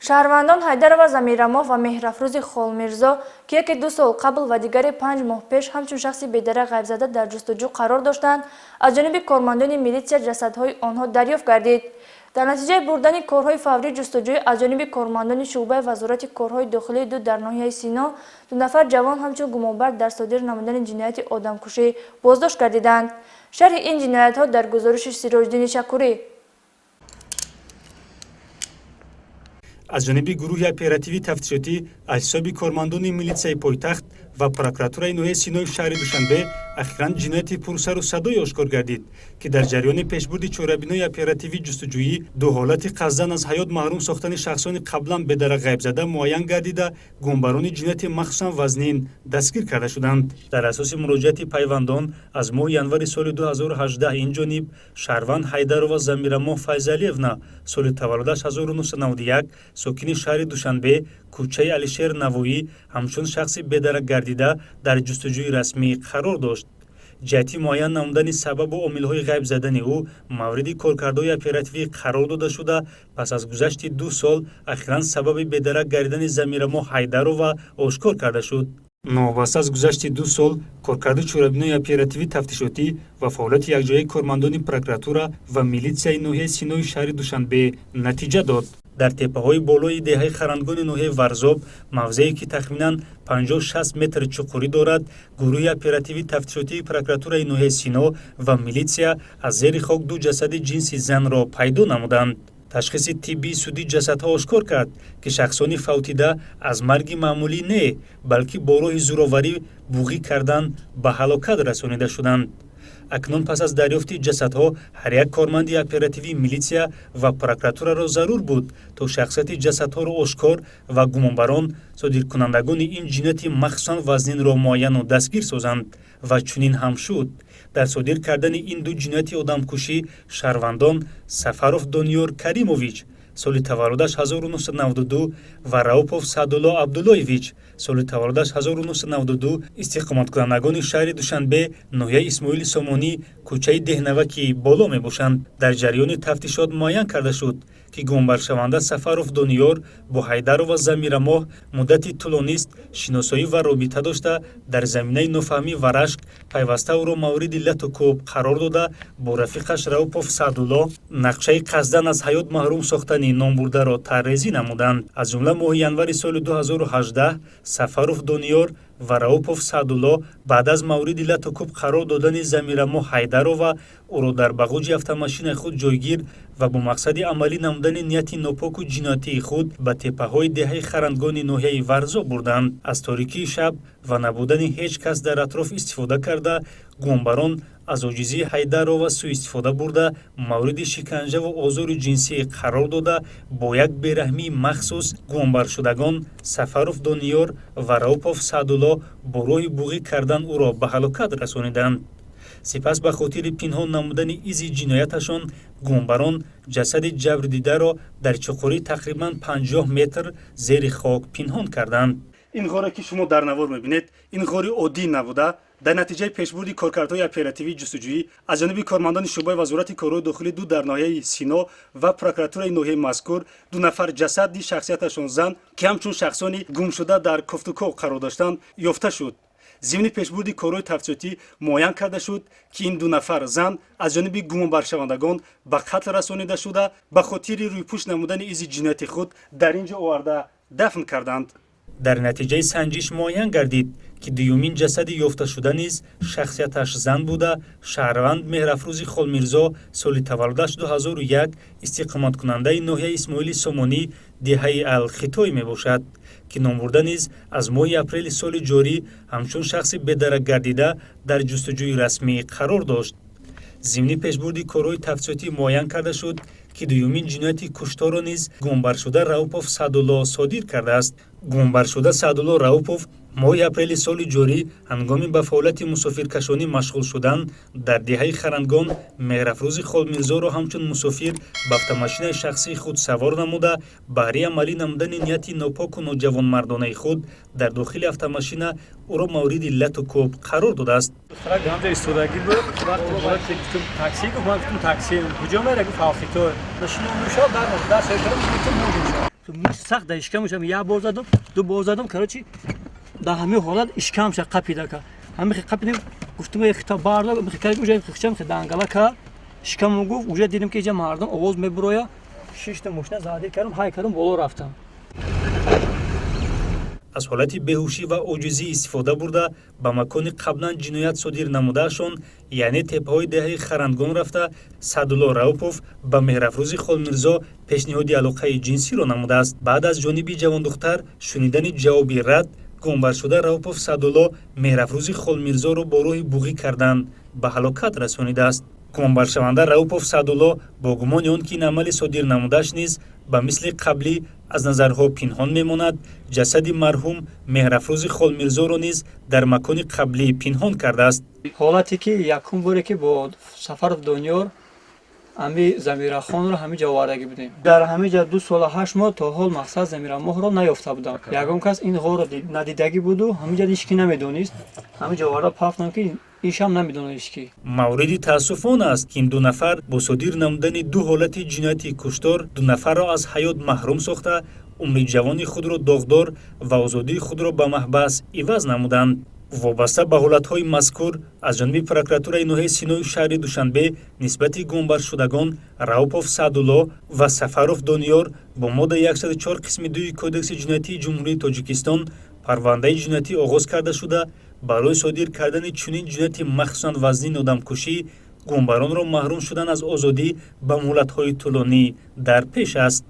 Шаҳрвандон Ҳайдарова Замирамоҳ ва Меҳрафрӯзи Холмирзо, ки яке 2 сол қабл ва дигаре 5 моҳ пеш ҳамчун шахси бедарак ғайбзада дар ҷустуҷӯ қарор доштанд, аз ҷониби кормандони милитсия ҷасадҳои онҳо дарёфт гардид. Дар натиҷаи бурдани корҳои фаврии ҷустуҷӯӣ аз ҷониби кормандони шӯъбаи Вазорати корҳои дохилии ду дар ноҳияи Сино ду нафар ҷавон ҳамчун гумонбар дар содир намудани ҷинояти одамкушӣ боздошт гардиданд. Шарҳи ин ҷиноятҳо дар гузориши Сироҷиддини Шакурӣ. Аз ҷониби гурӯҳи оперативӣ тафтишотӣ аз ҳисоби кормандони милитсияи пойтахт ва прокуратураи ноҳияи Синои шаҳри Душанбе ахиран ҷинояти пурсару садое ошкор гардид, ки дар ҷараёни пешбурди чорабинои оперативӣ ҷустуҷӯӣ ду ҳолати қасдан аз ҳаёт маҳрум сохтани шахсони қаблан бедарак ғайбзада муайян гардида, гумонбарони ҷинояти махсусан вазнин дастгир карда шуданд. Дар асоси муроҷиати пайвандон аз моҳи январи соли 2018 ин ҷониб шаҳрванд Ҳайдарова Замирамоҳ Файзалиевна, соли таваллудаш 1991, сокини шаҳри Душанбе, кӯчаи Алишер Навоӣ, ҳамчун шахси бедарак гардида дар ҷустуҷӯи расмӣ қарор дошт. Ҷиҳати муайян намудани сабабу омилҳои ғайб задани ӯ мавриди коркардҳои оперативӣ қарор дода шуда, пас аз гузашти 2 сол ахиран сабаби бедарак гардидани Замирамоҳ Ҳайдарова ошкор карда шуд. Новобаста аз гузашти 2 сол, коркарди чорабинои оперативӣ тафтишотӣ ва фаъолияти якҷояи кормандони прокуратура ва милитсияи ноҳияи Синои шаҳри Душанбе натиҷа дод. Дар теппаҳои болои деҳаи Харангони ноҳияи Варзоб, мавзее ки тахминан 50-60 метр чуқурӣ дорад, гурӯҳи оперативӣ тафтишотии прокуратураи ноҳияи Сино ва милитсия аз зери хок ду ҷасади ҷинси занро пайдо намуданд. Ташхиси тиббии судӣ ҷасадҳо ошкор кард, ки шахсони фавтида аз марги маъмулӣ не, балки бо роҳи зӯроварӣ буғӣ кардан ба ҳалокат расонида шуданд. Акнун пас аз дарёфти ҷасадҳо ҳар як корманди оперативии милитсия ва прокуратураро зарур буд, то шахсияти ҷасадҳоро ошкор ва гумонбарон, содиркунандагони ин ҷинояти махсусан вазнинро муайяну дастгир созанд ва чунин ҳам шуд. Дар содир кардани ин ду ҷинояти одамкушӣ шаҳрвандон Сафаров Дониёр Каримович, соли таваллудаш 1992, ва Раупов Саъдулло Абдуллоевич, соли таваллудаш 1992, истиқоматкунандагони шаҳри Душанбе, ноҳияи Исмоили Сомонӣ, кӯчаи Деҳнаваки боло мебошанд. Дар ҷараёни тафтишот муайян карда шуд, ки гумонбаршаванда Сафаров Дониёр бо Ҳайдарова Замирамоҳ муддати тӯлонист шиносоӣ ва робита дошта, дар заминаи нофаҳмӣ ва рашк пайваста ӯро мавриди лату кӯб қарор дода, бо рафиқаш Раупов Саъдулло нақшаи қасдан аз ҳаёт маҳрум сохтани номбурдаро тарҳрезӣ намуданд. Аз ҷумла, моҳи январи соли 2018 Сафаров Дониёр ва Раупов Саъдулло баъд аз мавриди лату кӯб қарор додани Замирамо Ҳайдарова ӯро дар бағоҷи автомошинаи худ ҷойгир ва бо мақсади амалӣ намудани нияти нопоку ҷиноятии худ ба теппаҳои деҳаи Харангони ноҳияи Варзоб бурданд. Аз торикии шаб ва набудани ҳеҷ кас дар атроф истифода карда, гумонбарон аз оҷизии Ҳайдарова сӯистифода бурда, мавриди шиканҷаву озори ҷинсӣ қарор дода, бо як бераҳмии махсус гумонбаршудагон Сафаров Дониёр ва Раупов Саъдулло бо роҳи буғӣ кардан ӯро ба ҳалокат расониданд. Сипас ба хотири пинҳон намудани изи ҷинояташон гумонбарон ҷасади ҷабрдидаро дар чуқурӣ тақрибан 50 метр зери хок пинҳон карданд. Ин ғоре, ки шумо дар навор мебинед, ин ғори оддӣ набуда, дар натиҷаи пешбурди коркардҳои оперативии ҷустуҷӯӣ аз ҷониби кормандони шӯъбаи Вазорати корҳои дохилӣ ду дар ноҳияи Сино ва прокуратураи ноҳияи мазкур ду нафар ҷасади шахсияташон зан, ки ҳамчун шахсони гумшуда дар кофтуков қарор доштанд, ёфта шуд. Зимни пешбурди корҳои тафтишотӣ муайян карда шуд, ки ин ду нафар зан аз ҷониби гумонбаршавандагон ба қатл расонида шуда, ба хотири рӯйпӯш намудани изи ҷинояти худ дар ин ҷо оварда дафн карданд. Дар натиҷаи санҷиш муайян гардид, ки дуюмин ҷасади ёфташуда низ шахсияташ зан буда, шаҳрванд Меҳрафрӯзи Холмирзо, соли таваллудаш 2001, истиқоматкунандаи ноҳияи Исмоили Сомонӣ, деҳаи Алхитой мебошад, ки номбурда низ аз моҳи апрели соли ҷорӣ ҳамчун шахси бедарак гардида дар ҷустуҷӯи расмӣ қарор дошт. Зимни пешбурди корҳои тафтишотӣ муайян карда шуд, ки дуюмин ҷинояти кушторро низ гумонбаршуда Раупов Саъдулло содир кардааст. Гумонбаршуда Саъдулло Раупов моҳи апрели соли ҷорӣ ҳангоми ба фаъолияти мусофиркашонӣ машғул шудан дар деҳаи Харангон Меҳрафрӯзи Холмирзоро ҳамчун мусофир ба автомошинаи шахсии худ савор намуда, баҳри амалӣ намудани нияти нопоку ноҷавонмардонаи худ дар дохили автомошина ӯро мавриди лату кӯб қарор додааст. Истодагӣ буд, вақте гуфтум такси, гуфт, ман гуфтум такси куҷо мера, гуфт Алхитой. Сахт дар ишкамаш як бор задам, ду бор задам. Короче, дар ҳамин ҳолат ишкамша қапида ка, ҳамин қапидем. Гуфтум, хита бардор, уже хичам дангала кард шикаму. Гуфт, уже дидем, ки иҷа мардум овоз мебуроя. Шишта мошина задир кардам, ҳай кардам, боло рафтам. Аз ҳолати беҳушӣ ва оҷизӣ истифода бурда, ба макони қаблан ҷиноят содир намудаашон, яъне теппаҳои деҳаи Харангон рафта, Саъдулло Раупов ба Меҳрафрӯзи Холмирзо пешниҳоди алоқаи ҷинсиро намудааст. Баъд аз ҷониби ҷавондухтар шунидани ҷавоби рад, гумонбаршуда Раупов Саъдулло Меҳрафрӯзи Холмирзоро бо роҳи буғӣ кардан ба ҳалокат расонидааст. Гумонбаршаванда Раупов Саъдулло бо гумони он, ки ин амали содир намудааш низ ба мисли қаблӣ аз назарҳо пинҳон мемонад, ҷасади марҳум Меҳрафрӯзи Холмирзоро низ дар макони қаблӣ пинҳон кардааст. Ҳолате ки якум боре, ки бо Сафаров Дониёр ҳами Замирахонро ҳамин ҷо овардагӣ будем, дар ҳамин ҷа 2 сола 8 моҳ то ҳол мақсад Замирамоҳро наёфта будам. Ягон кас ин ғорро надидагӣ буду ҳамин ҷа ҳеч ки намедонист. Ҳамин ҷо оварда пафтам, ки ишам намедонад ҳеч ки. Мавриди таассуф он аст, ки ин ду нафар бо содир намудани ду ҳолати ҷинояти куштор ду нафарро аз ҳаёт маҳрум сохта, умри ҷавони худро доғдор ва озодии худро ба маҳбас иваз намуданд. Вобаста ба ҳолатҳои мазкур аз ҷониби прокуратураи ноҳияи Синои шаҳри Душанбе нисбати гумонбаршудагон Раупов Саъдулло ва Сафаров Дониёр бо моддаи 104 қисми 2 Кодекси ҷиноятии Ҷумҳурии Тоҷикистон парвандаи ҷиноятӣ оғоз карда шуда, барои содир кардани чунин ҷинояти махсусан вазнини одамкушӣ гумонбаронро маҳрум шудан аз озодӣ ба муҳлатҳои тӯлонӣ дар пеш аст.